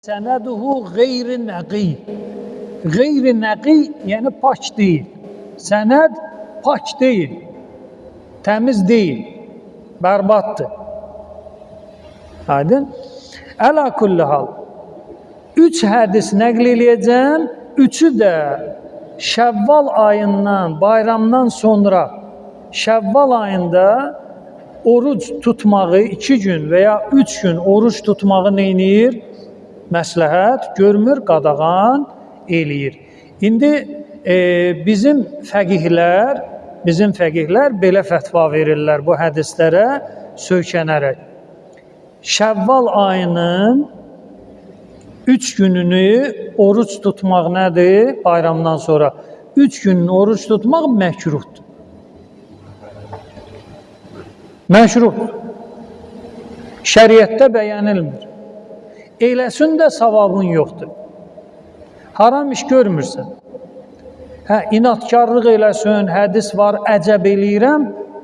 Sənəduhu qeyri nəqi. Qeyri nəqi, yəni pak deyil. Sənəd pak deyil. Təmiz deyil. Bərbaddır. Aydın? Əla kulli hal. 3 hədis nəql eləyəcəm. Üçü də Şəvval ayından, bayramdan sonra Şəvval ayında oruc tutmağı 2 gün və ya 3 gün oruc tutmağı neyniyir? Məsləhət görmür, qadağan eləyir. İndi bizim fəqihlər belə fətva verirlər bu hədislərə söykənərək. Şəvval ayının 3 gününü oruc tutmaq nədir? Bayramdan sonra 3 gününü oruc tutmaq məkruhdur. Məkruhdur. Şəriətdə bəyənilmir. Eləsin də savabın yoxdur. Haram iş görmürsən. Hə, inatkarlıq eləsin, hədis var, əcəb eləyirəm,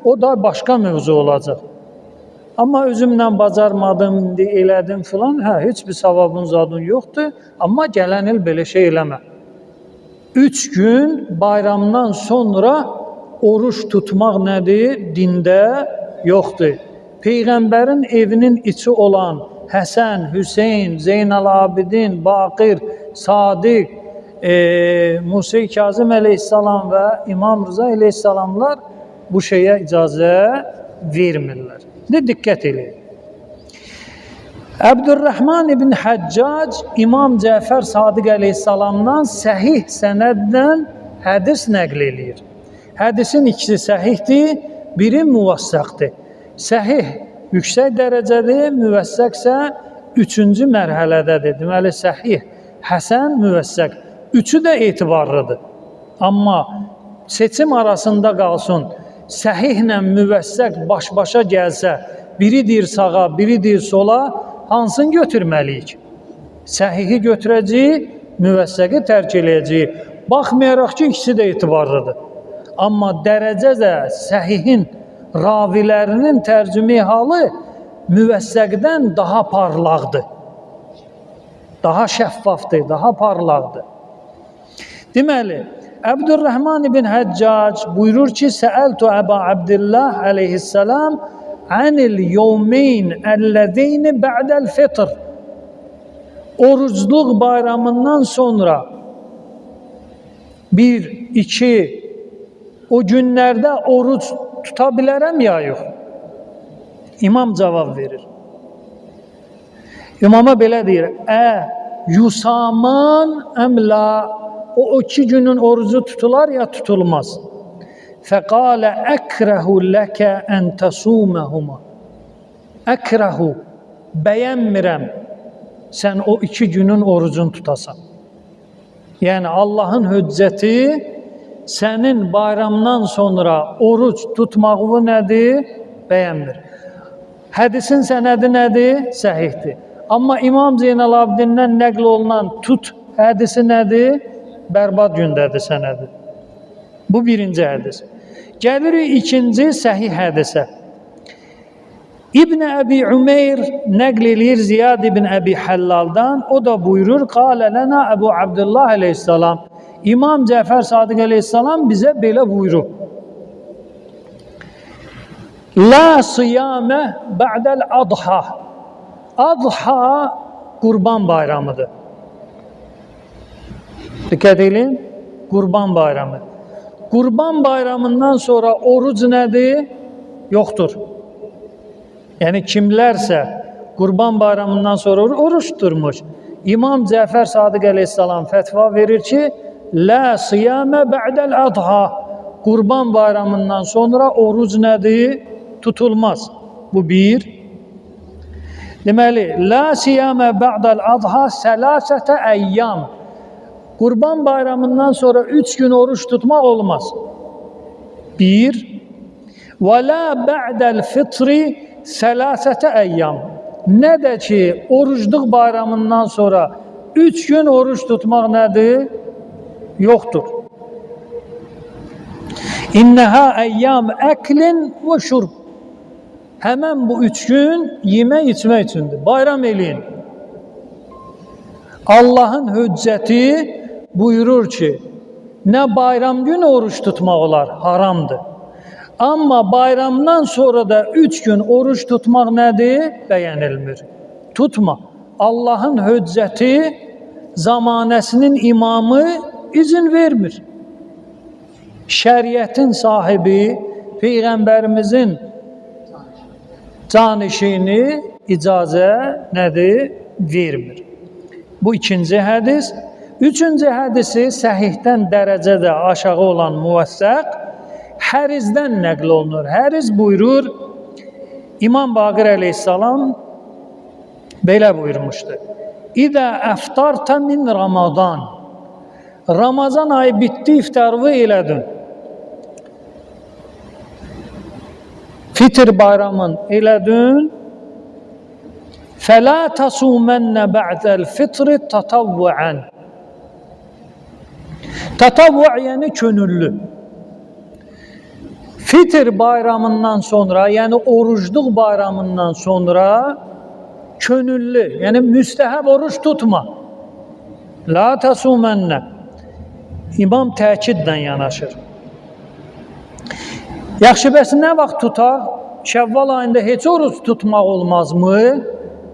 o da başqa mövzu olacaq. Amma özümlə bacarmadım, indi elədim filan, hə, heç bir savabın zadın yoxdur, amma gələn il belə şey eləmə. 3 gün bayramdan sonra oruç tutmaq nədir? Dində yoxdur. Peyğəmbərin evinin içi olan Həsən, Hüseyn, Zeynəl Abidin, Baqir, Sadiq, Musa Kazım əleyhissalam və İmam Rıza əleyhissalamlar bu şeyə icazə vermirlər. İndi diqqət eləyin. Əbdürrəhman ibn Həccac İmam Cəfər Sadiq əleyhissalamdan səhih sənədlə hədis nəql eləyir. Hədisin ikisi səhihdir, biri müvəssəqdir. Səhih yüksək dərəcədir, müvəssəqsə 3-cü mərhələdədir. Deməli, səhih, həsən, müvəssəq. Üçü də etibarlıdır. Amma seçim arasında qalsın, səhihlə müvəssəq baş-başa gəlsə, biri deyir sağa, biri deyir sola, hansını götürməliyik? Səhihi götürəcəyik, müvəssəqi tərk eləyəcəyik. Baxmayaraq ki, ikisi də etibarlıdır. Amma dərəcə də səhihin ravilərinin tərcümi halı müvəssəqdən daha parlaqdır. Daha şəffafdır, daha parlaqdır. Deməli, Əbdürrəhman ibn Həccac buyurur ki, Səəltu Əba Əbdillah əleyhissalam anil yevmeyn əlləzeyni bə'dəl fitr. Orucluq bayramından sonra 1, 2 o günlərdə oruc tuta bilərəm ya yox? İmam cavab verir. İmama belə deyir, yusaman əm la? O 2 günün orucu tutular ya tutulmaz? Fəqalə əkrəhu ləkə ən təsuməhuma. Əkrəhu, bəyənmirəm sən o 2 günün orucunu tutasan. Yəni Allahın hüccəti sənin bayramdan sonra oruc tutmağı nədir? Bəyənmir. Hədisin sənədi nədir? Səhihdir. Amma İmam Zeynəl Abidindən nəql olunan tut hədisi nədir? Bərbad gündədir sənədi. Bu birinci hədis. Gəlirik ikinci səhih hədisə. İbn Əbi Umeyr nəql eləyir Ziyad ibn Əbi Həllaldan. O da buyurur, Qalə lənə Əbu Abdullah əleyhissalam. İmam Cəfər Sadiq əleyhissalam bizə belə buyurub. La siyamə bə'dəl adha. Adha qurban bayramıdır. Diqqət edin, qurban bayramı. Qurban bayramından sonra oruc nədir? Yoxdur. Yəni kimlərsə qurban bayramından sonra oruç tutmuş. İmam Cəfər Sadiq əleyhissalam fətva verir ki, La siyamə bə'dəl adha. Qurban bayramından sonra oruc nədir? Tutulmaz. Bu bir. Deməli, la siyamə bə'dəl adha sələsətə əyyam. Qurban bayramından sonra 3 gün oruç tutmaq olmaz. Bir. Və la bə'dəl fitri sələsətə əyyam. Nə də ki, orucluq bayramından sonra 3 gün oruç tutmaq nədir? Yoxdur. İnnəhə əyyam əklin və şurb. Həmən bu 3 gün yemək içmək üçündür. Bayram eləyin. Allahın hüccəti buyurur ki, nə bayram günü oruç tutmaq olar, haramdır. Amma bayramdan sonra da 3 gün oruç tutmaq nədir? Bəyənilmir. Tutma. Allahın hüccəti zamanəsinin imamı izin vermir. Şəriətin sahibi Peyğəmbərimizin canişini icazə nədir? Vermir. Bu ikinci hədis. Üçüncü hədisi səhihdən dərəcədə aşağı olan müvəssəq Hərizdən nəql olunur. Həriz buyurur, İmam Baqir əleyhissalam belə buyurmuşdu. İzə əftarta min Ramazan. Ramazan ayı bitdi, iftarı elədin. Fitr bayramın elədin. Fələ tasumənə bə'dəl fitri tatavvuən. Tatavvu yəni könüllü. Fitr bayramından sonra, yəni orucluq bayramından sonra könüllü, yəni müstəhəb oruç tutma. La tasumənə. İmam təkidlə yanaşır. Yaxşı, bəs nə vaxt tutaq? Şəvval ayında heç oruc tutmaq olmazmı?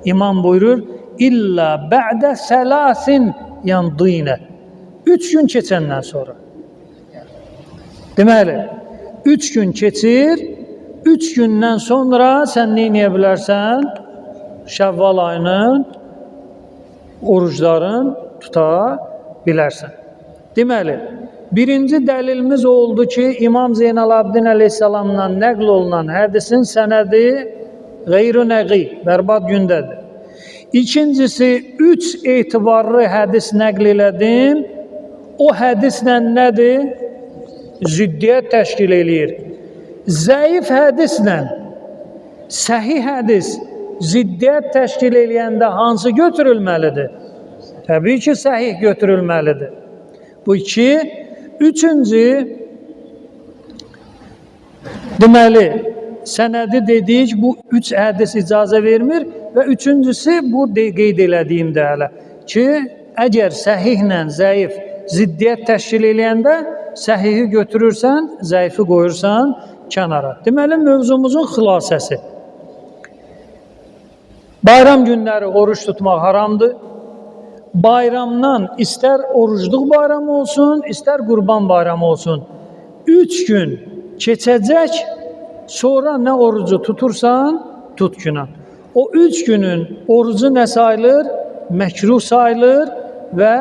İmam buyurur, İlla bə'də sələsin yandinə. 3 gün keçəndən sonra. Deməli, 3 gün keçir, 3 gündən sonra sən nə edə bilərsən? Şəvval ayının oruclarını tuta bilərsən. Deməli, birinci dəlilimiz oldu ki, İmam Zeynal Abidin əleyhissalamdan nəql olunan hədisin sənədi qeyri-nəqi, bərbad gündədir. İkincisi, 3 etibarlı hədis nəql elədim. O hədislə nədir? Ziddiyyət təşkil eləyir. Zəif hədislə səhih hədis ziddiyyət təşkil eləyəndə hansı götürülməlidir? Təbii ki, səhih götürülməlidir. Bu iki. Üçüncü, deməli, sənədi dedik, bu üç hədis icazə vermir və üçüncüsü bu qeyd elədiyim də hələ ki, əgər səhihlə zəif ziddiyyət təşkil eləyəndə səhihi götürürsən, zəifi qoyursan kənara. Deməli, mövzumuzun xülasəsi. Bayram günləri oruç tutmaq haramdır. Bayramdan istər orucluq bayramı olsun, istər qurban bayramı olsun. 3 gün keçəcək, sonra nə orucu tutursan, tut günah. O 3 günün orucu nə sayılır? Məkruh sayılır və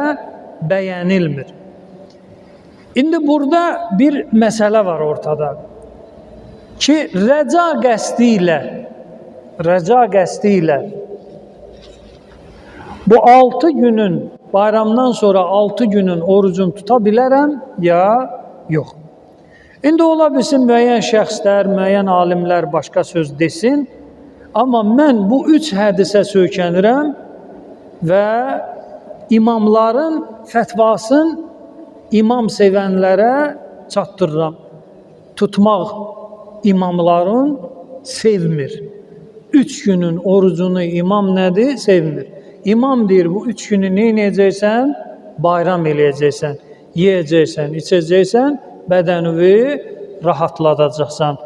bəyənilmir. İndi burada bir məsələ var ortada. Ki, rəca qəsdi ilə bu 6 günün, bayramdan sonra 6 günün orucunu tuta bilərəm ya yox. İndi ola bilsin müəyyən şəxslər, müəyyən alimlər başqa söz desin, amma mən bu 3 hədisə söykənirəm və imamların fətvasını imam sevənlərə çatdırıram. Tutmaq imamların sevmir. 3 günün orucunu imam nədir? Sevmir. İmam deyir, bu 3 günü nə edəcəksən? Bayram eləyəcəksən, yeyəcəksən, içəcəksən, bədənini rahatladacaqsan.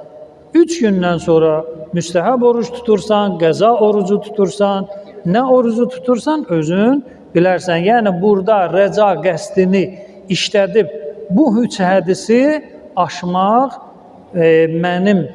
3 gündən sonra müstəhəb oruc tutursan, qəza orucu tutursan, nə orucu tutursan özün bilərsən. Yəni burada rəca qəsdini işlədib bu üç hədisi aşmaq mənim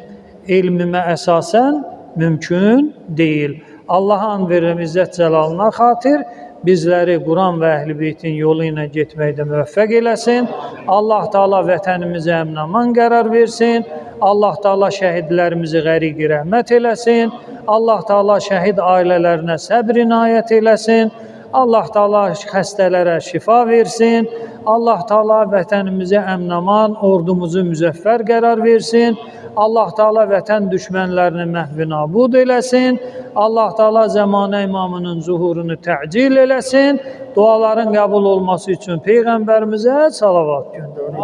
elmimə əsasən mümkün deyil. Allaha and verirəm izzət cəlalına xatir bizləri Quran və Əhl-i Beytin yolu ilə getməkdə müvəffəq eləsin. Allah Taala vətənimizə əmin-aman qərar versin. Allah Taala şəhidlərimizi qəriq rəhmət eləsin. Allah Taala şəhid ailələrinə səbr inayət eləsin. Allah Taala xəstələrə şifa versin. Allah Taala vətənimizə əmin-aman, ordumuzu müzəffər qərar versin. Allah Taala vətən düşmənlərini məhv nabud eləsin. Allah Taala zəmanə imamının zuhurunu təcil eləsin. Duaların qəbul olması üçün Peyğəmbərimizə salavat göndərin.